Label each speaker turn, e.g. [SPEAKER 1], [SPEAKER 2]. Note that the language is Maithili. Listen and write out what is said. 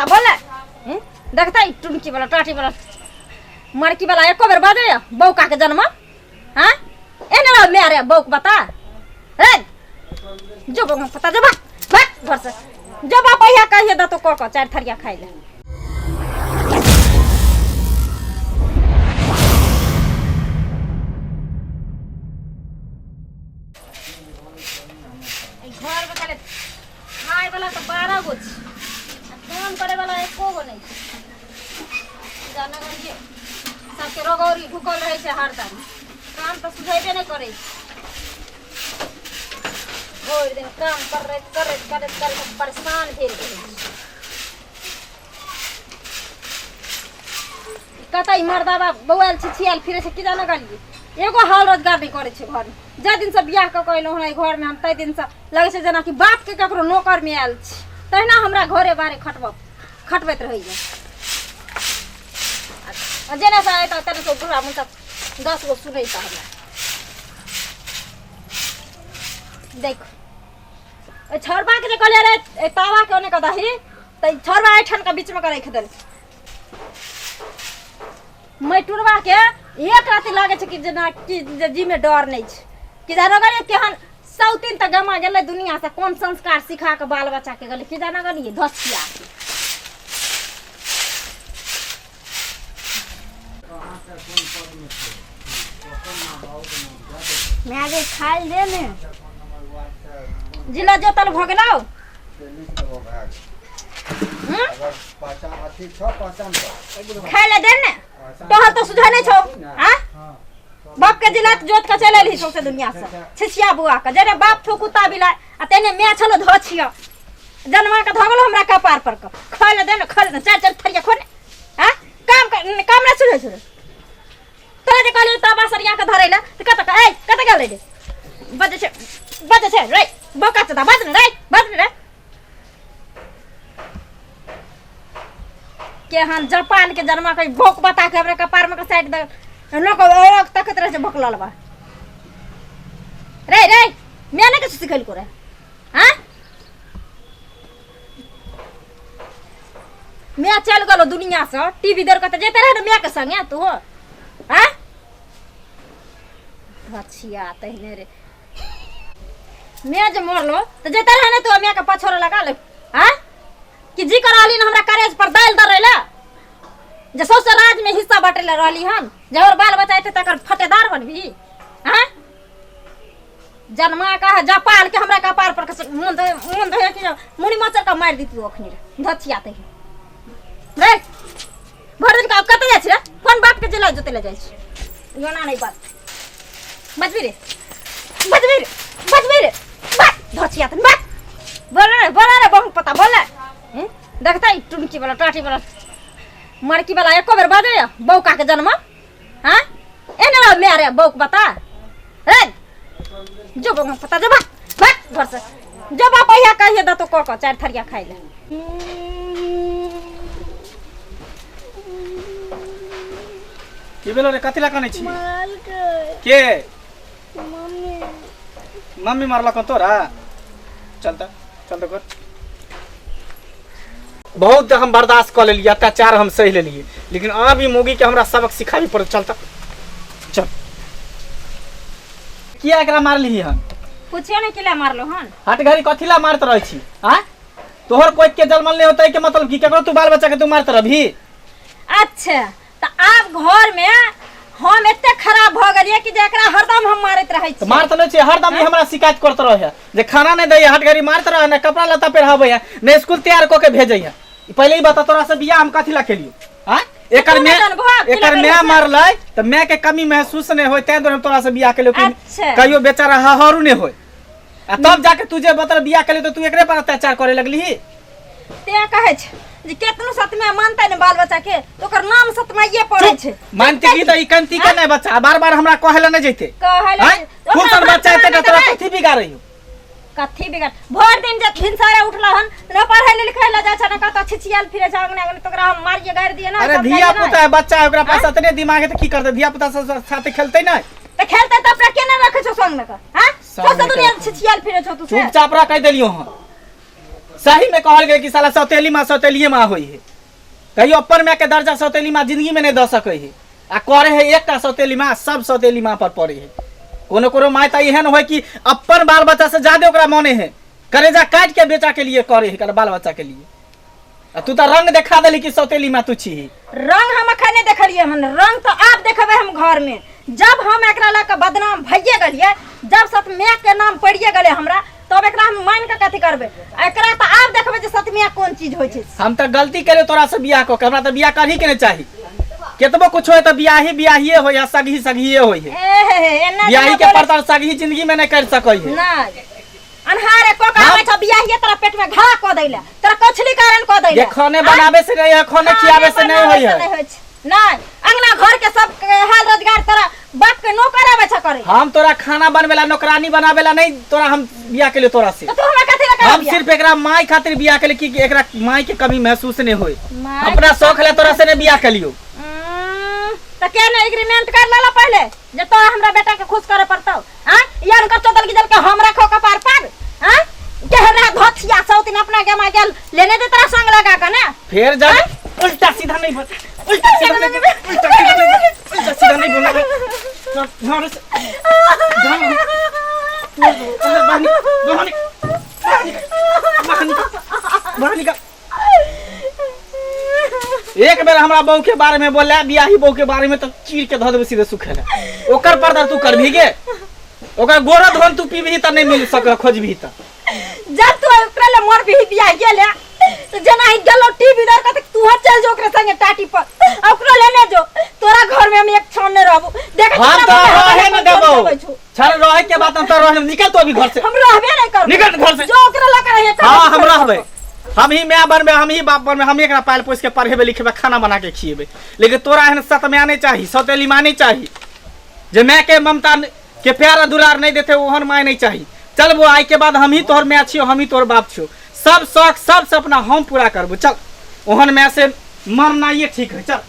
[SPEAKER 1] पता बोले देखतै टुनकी वाला टाटी वाला मरकी वाला एको बेर बाजै बौका के जन्म हाँ एने रह मैं रे बौक बता रे जो बौक पता जो भाग भाग घर से जो बाप अहिया कहिए दतो कऽ कऽ चारि थरिया खाइ ले। एहि घर में खाली खाय वाला तऽ 12 गो छै आ काम करे वाला एको गो नहि छै। जाना करिए सबके रगौरी ढुकल रहै छै हरदम, काम तऽ सुझेबे नहि करै छै। भरि दिन काम करैत करैत करैत करैत परेशान भेल रहै छी। कतऽ ई मर्दाबा बौआयल छिछियायल फिरै छै की जाने गेलियै, एगो हाल रोजगार नहि करै छै घरमे। जाहि दिनसँ बियाह कऽ कऽ एलहुँ हँ एहि घरमे हम, ताहि दिनसँ लगै छै जेनाकि बापके ककरो नौकरमे आयल छी, तहिना हमरा घरे बारे खटबऽ खटबैत रहैए। आ जेना से एतऽ तेना से बुढ़ा मुँह 10 गो सुनैता हमरा। देख ओहि छौड़बाके जे कहलियै रे एहि तावाके ओने कऽ दही, तऽ ई छौड़बा एहिठाम के बीचमे कऽ राखि देलकै। मैटुरबा के एक राति लागै छै कि जेना कि जे जीमे डर नहि छै कि जानो गेलियै केहन सौतीन तऽ गमा गेलै दुनिया से, कोन संस्कार सिखा कऽ बाल बच्चा के गेलै की जानो गेलियै धसिया के।
[SPEAKER 2] माय गे खाइ दे ने।
[SPEAKER 1] जिला जोतल भऽ गेलौ? खाय ले दे ने, तोहर तऽ सुझा नहि छौ। आ बाप के जिला जोत के चलि एलही सौंसे दुनिया से छिछिया बुआ के, जेने बाप छौ कुत्ता बिलाइ आ तेने माय छलो धो छिया जनमा के धो गेलो हमरा कपार पर के। खाय ले दे ने, खाय ले दे, चारि चारि थरिया खो ने। आ काम काम नहि सुझै छौ तोरा जे कहलियौ ताबा सरिया के धरै ले तऽ कतऽ ए कतऽ गेल रे? बजै छै बजै छै रे बौका चोदा, बाज ने रे, बाज ने रे। केहन जापान के जन्मा के भोक बता के हमरा कपार में के साइड दे लोक एक तकत रहे छै भोकलल बा रे रे। मैं ने किछु सिखल को रे? हाँ मैं चल गेलो दुनिया से टीवी देर के जेते रहे ने मैं के संगे तू। हाँ अच्छिया तहने रे मैं जे मरलो तो जेते रहे ने तू मैं के पछोड़ लगा ले। हाँ कि जी कर रहली हमरा करेज पर दालि दर ला जे सौसे राज में हिस्सा बांटे ला रहली हन, जे और बाल बच्चा एते तकर फटेदार बनबी। हाँ जन्मा का जापान के हमरा कपार पर के मन दे मन दे कि मुनि मचर का मार दीती अखनी रे धचिया ते रे। भर दिन का कत जाइ छी रे? कोन बाप के जिला जोते ले जाइ छी? योना नहीं बात बजबी रे, बजबी रे, बजबी रे, बात धचिया ते बात बोल रे, बोल रे बहुत पता बोल रे। देखतै टुनकी वाला टाटी वाला मरकी वाला एको बेर बाजै बौका के जन्म। हाँ एने रह मैं रे बौक बता रे जो बौक पता जो भाग भाग घर से जो बाप अहिया कहिए दतो कऽ कऽ चारि थरिया खाइ ले।
[SPEAKER 3] की भेलो रे? कथी ला कनै छी? के
[SPEAKER 2] मम्मी।
[SPEAKER 3] मम्मी मारलक तोरा? चल त, चल त घर। बहुत हम बर्दाश्त कऽ लेलियै, अत्याचार हम सहि लेलियै, लेकिन आब ई मौगी के हमरा सबक सिखाबी पड़त। चल त चल। किया एकरा मारलिही हन?
[SPEAKER 1] पुछियो ने किला मारलो हन।
[SPEAKER 3] हट घड़ी कथी ला मारत रहै छी? आँ तोहर कोई के जन्मल नहीं होता के मतलब की केकरो तू बाल बच्चा के तू मारत रहबी?
[SPEAKER 1] अच्छा तऽ आब घर में हम एते खराब भऽ गेलियै कि जे एकरा हरदम हम मारैत रहै
[SPEAKER 3] छी। मारत नहि छै हरदम, ई हमरा शिकायत करत रहै जे खाना नहि दैया, हट घड़ी मारत रहै, ने कपड़ा लत्ता पहिराबै है, ने स्कूल तैयार कऽ के भेजै है। पहिले ई बता तोरा से बियाह हम कथी ला केलियौ? आँ एकर
[SPEAKER 1] तू
[SPEAKER 3] my
[SPEAKER 1] नहि जानबहो, की
[SPEAKER 3] एकर
[SPEAKER 1] लगा
[SPEAKER 3] my
[SPEAKER 1] रहल छै?
[SPEAKER 3] मरलै तऽ my के कमी महसूस नहि होय, ताहि दुआरे हम तोरा से बियाह केलियौ कि
[SPEAKER 1] अच्छा।
[SPEAKER 3] कहियो बेचारा हहरू नहि होय। आ तब जाके तू जे मतलब बियाह केली तऽ तू एकरे पर अत्याचार करे लगलीही।
[SPEAKER 1] तें कहै छै जे केतनो सतमे मानतै ने बाल बच्चा के तऽ ओकर नाम सतमाइये पड़ै छै।
[SPEAKER 3] मानते की तऽ ई कंती के नहि बच्चा बार बार हमरा कहै लए नहि जैते।
[SPEAKER 1] कहै लए
[SPEAKER 3] आँय?
[SPEAKER 1] ओकरा
[SPEAKER 3] खूब सन
[SPEAKER 1] बात
[SPEAKER 3] बच्चा एते
[SPEAKER 1] मानतै
[SPEAKER 3] तोरा
[SPEAKER 1] नहि।
[SPEAKER 3] कथी बिगाड़ै हौ?
[SPEAKER 1] कथी बिगाड़? भरि दिन जे भिनसरे उठला हन न पढ़ै ले लिखै ले जाइ छै न कतऽ छिछियाल फिरै छै अंगने अंगने, तऽ ओकरा हम मारिए गारि दिए ना?
[SPEAKER 3] अरे
[SPEAKER 1] समझाइए
[SPEAKER 3] धिया
[SPEAKER 1] नहि।
[SPEAKER 3] पुता है, बच्चा है, ओकरा पास अतने दिमाग है तऽ की करतै? धिया पुता सब साथे खेलतै नहि
[SPEAKER 1] तऽ खेलतै तऽ अपना केना रखै छौ संग मे कऽ? हाँ
[SPEAKER 3] संग मे
[SPEAKER 1] सौंसे दुनिया
[SPEAKER 3] कऽ।
[SPEAKER 1] छिछियाल फिरै छौ तू से।
[SPEAKER 3] चुपचाप रह, कहि देलियौ हन। सही में कहल गेल कि साला सौतेली माँ सौतेलिए माँ होई है। कहियो अपन माय के दर्जा सौतेली माँ जिंदगी में नहीं दऽ सकै है। आ करे है एकटा सौतेली माँ, सब सौतेली माँ पर पड़े है। कोनो कोनो माय तऽ एहन होय कि अपन बाल बच्चा से ज्यादा ओकरा माने है, करेजा काटि के बेटा के लिए करे है, बाल बच्चा के लिए। आ तू तऽ रंग देखा देली कि सौतेली माँ तू छी।
[SPEAKER 1] रंग हम अखन नहि देखलियै हन, रंग तऽ आब देखबै हम घर में। जब हम एकरा लऽ कऽ बदनाम भइए गेलियै, जब सतम्या के नाम पड़िए गेलै हमरा, तब एकरा हम मान कऽ कथी करबै? एकरा तऽ आब देखबै जे सतम्या कोन चीज होइ छै।
[SPEAKER 3] हम तऽ गलती केलियै तोरा से बियाह कऽ के, हमरा तऽ बियाह करही के नहि चाही। केतबो कुछ होय तऽ बियाही बियाहिए होय है, सगही सगहिए होय है।
[SPEAKER 1] ए हे हे, एना
[SPEAKER 3] बियाही
[SPEAKER 1] जेना
[SPEAKER 3] के
[SPEAKER 1] बोलै
[SPEAKER 3] परतर सगही जिंदगी में नहीं कर सकै है।
[SPEAKER 1] नहि, अन्हारे कऽ के
[SPEAKER 3] हम-
[SPEAKER 1] आबै छौ बियाहिए तोरा पेट में घा कऽ दैले, तोरा कछली कारण कऽ दैले।
[SPEAKER 3] ये खाने बनावे से नहीं है, खाने खियावे से नहीं होय है।
[SPEAKER 1] नहीं होइ छै। नहीं, अंगना घर के सब के हाल रोजगार तोरा बाप के नौकर आबै छ करे।
[SPEAKER 3] हम तोरा खाना बनवेला नौकरानी बनावेला नहीं तोरा हम बियाह के लिए तोरा से।
[SPEAKER 1] तो तू हमरा कथी ला
[SPEAKER 3] हम
[SPEAKER 1] करबिया?
[SPEAKER 3] सिर्फ एकरा माई खातिर बियाह के लिए कि एकरा माई के कमी महसूस नहीं होय।
[SPEAKER 1] माई
[SPEAKER 3] अपना शौक ले तोरा से नहीं बियाह के लियो।
[SPEAKER 1] त के ने एग्रीमेंट कर लेला पहले जे तोरा हमरा बेटा के खुश करे पड़तौ? हां, यार उनकर चदल गिजल के हम रखो कपार पर। हां, केहरा धोथिया सौतिन अपना के मां गेल लेने दे तोरा संग लगा के ना।
[SPEAKER 3] फिर जा उल्टा सीधा नहीं बोल, उल्टा सीधा नहीं बोल, उल्टा सीधा नहीं बोल, उल्टा सीधा नहीं बोल। चल, घर से जा, बाहर निकल, बाहर निकल, बाहर निकल, बाहर निकल, बाहर निकल। एक बेर हमरा बहू के बारे में बोले, बियाही बहू के बारे में, तो चीर के धऽ देबै सीधे सुखे ला। ओकर पर्दा तू करबही गे, ओकर गोरा धन तू पीबही तऽ नहीं मिल सक, खोजबही तऽ।
[SPEAKER 1] जब तू ओकरा ले मर भी बियाह गेले तो जना ही गेलो टीवी दर कते तू चल जो ओकरे संगे टाटी पर, आ ओकरो लेने जो। तोरा घर में हम एक क्षण नहीं रहबो। देख
[SPEAKER 3] हम तो रहे न देबो। चल रहे के बात हम तो रहे, निकल तू अभी घर से।
[SPEAKER 1] हम रहबे नहीं करबो।
[SPEAKER 3] निकल घर से।
[SPEAKER 1] जो ओकरा लगा रहे।
[SPEAKER 3] हाँ, हम रहबे, हम ही my बनबे, हम ही बाप बनबे, हम ही एकरा पाल पोस के पढ़ेबे लिखेबे, खाना बना के खिएबे। लेकिन तोरा एहन सतम्या नहीं चाही, सौतेली माँ नहीं चाही, जे my के ममता के प्यार दुलार नहीं देते ओहन माय नहीं चाही। चल बो, आई के बाद हम ही तोहर my छियो, हम ही तोहर बाप छियो, सब शौक सब सपना हम पूरा करबो। चल, ओहन my से मरना ये ठीक है। चल।